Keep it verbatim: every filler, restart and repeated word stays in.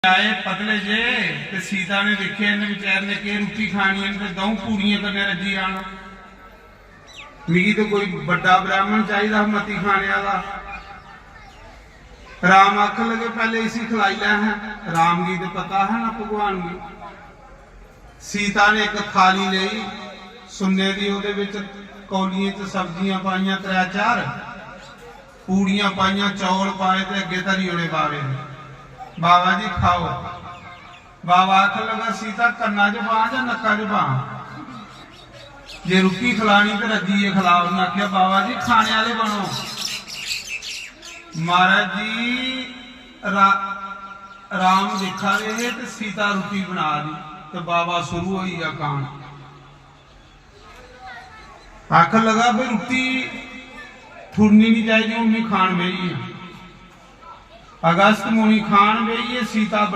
आए पतले जे, ते सीता ने दिक्खेआ इन्ने बेचारे ने केह् रुट्टी खानी ऐ, ते द'ऊं पूड़ियें कन्नै रज्जी जाना। मिगी ते कोई बड्डा ब्राह्मण चाहिदा हा मती खाने आह्ला। राम आखन लगे, "पैह्ले इसी खलाई लै हैं।" राम गी ते पता हा ना भगवान गी। सीता ने इक थाली लेई सुन्ने दी, ओह्दे बिच कौलियें च सब्जियां पाइयां त्रै चार, पूड़ियां पाइयां, चौल पाए ते अग्गें धरी ओड़े बावे ने। "बाबा जी खाओ।" बाबा आखन लगा, "सीता कन्ना च पां जां नक्का च पां? जे रुट्टी खलानी ते रज्जियै खलाओ।" उन्नै आखेआ, "बाबा जी खाने आह्ले बनो।" महाराज जी रा-, राम दिक्खा दे हे ते सीता रुट्टी बना दी, ते बाबा शुरू होई गेआ कान। आखन लगा, "भाई रुट्टी थुड़नी नहीं चाहिदी, हून मी खान बेही गेआ।" अगस्त मुनि खान बेहियै सीता